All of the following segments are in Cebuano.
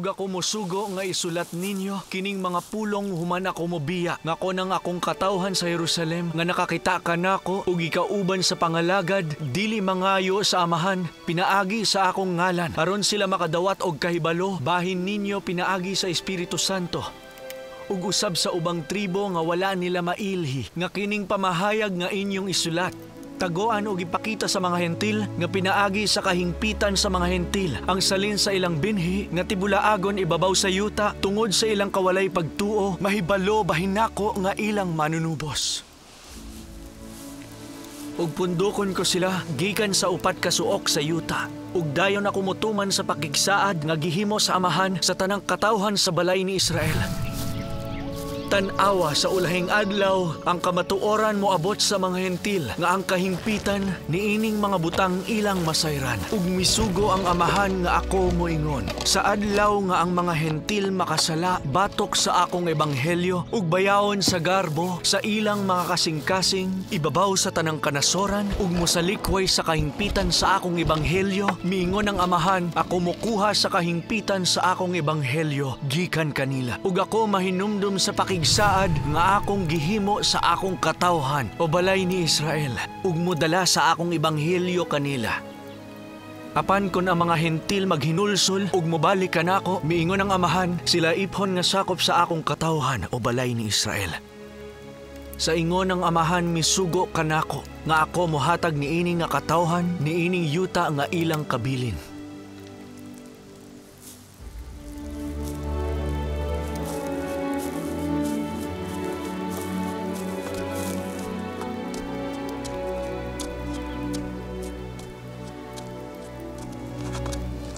Ug ako mosugo nga isulat ninyo kining mga pulong human ako mobiya, nga kon ang akong katawhan sa Jerusalem nga nakakita kanako ug gikauban sa pangalagad, dili mangayo sa Amahan pinaagi sa akong ngalan, aron sila makadawat og kahibalo bahin ninyo pinaagi sa Espiritu Santo. Ug usab sa ubang tribo nga wala nila mailhi nga kining pamahayag nga inyong isulat, tagoan og ipakita sa mga Hentil nga pinaagi sa kahingpitan sa mga Hentil ang salin sa ilang binhi nga tibulaagon ibabaw sa yuta tungod sa ilang kawalay pagtuo, mahibalo bahin nako nga ilang manunubos. Ug pundokon ko sila gikan sa upat ka suok sa yuta, ug dayon ako motuman sa pakigsaad nga gihimo sa Amahan sa tanang katawhan sa balay ni Israel. Tan-awa sa ulahing adlaw ang kamatuoran moabot sa mga Hentil nga ang kahimpitan niining mga butang ilang masayran. Ug misugo ang Amahan nga ako moingon sa adlaw nga ang mga Hentil makasala batok sa akong ebanghelyo ug bayaon sa garbo sa ilang mga kasing-kasing ibabaw sa tanang kanasoran ug mosalikway sa kahimpitan sa akong ebanghelyo, miingon ang Amahan, ako mokuha sa kahimpitan sa akong ebanghelyo gikan kanila. Ug ako mahinumdum sa pakigsaad nga akong gihimo sa akong katawhan o balay ni Israel, ug modala sa akong ebanghelyo kanila. Apan kon ang mga Hentil maghinulsol ug mobalik kanako, miingon ang Amahan, sila iphon nga sakop sa akong katawhan o balay ni Israel. Sa ingon ang Amahan misugo kanako nga ako mohatag niini nga katawhan niining yuta nga ilang kabilin.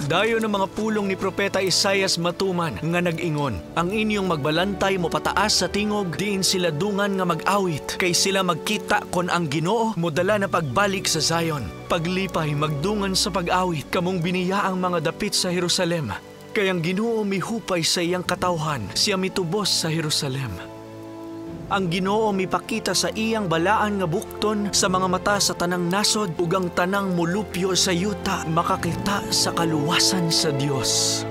Dayon ang mga pulong ni Propeta Isaias matuman nga nag-ingon, ang inyong magbalantay mo pataas sa tingog, diin sila dungan nga mag-awit, kay sila magkita kon ang Ginoo modala na pagbalik sa Zion. Paglipay magdungan sa pag-awit, kamong biniya ang mga dapit sa Jerusalem. Kay ang Ginoo mihupay sa iyang katawhan, siya mitubos sa Jerusalem. Ang Ginoo mipakita sa iyang balaan nga bukton sa mga mata sa tanang nasod, ug ang tanang molupyo sa yuta makakita sa kaluwasan sa Dios.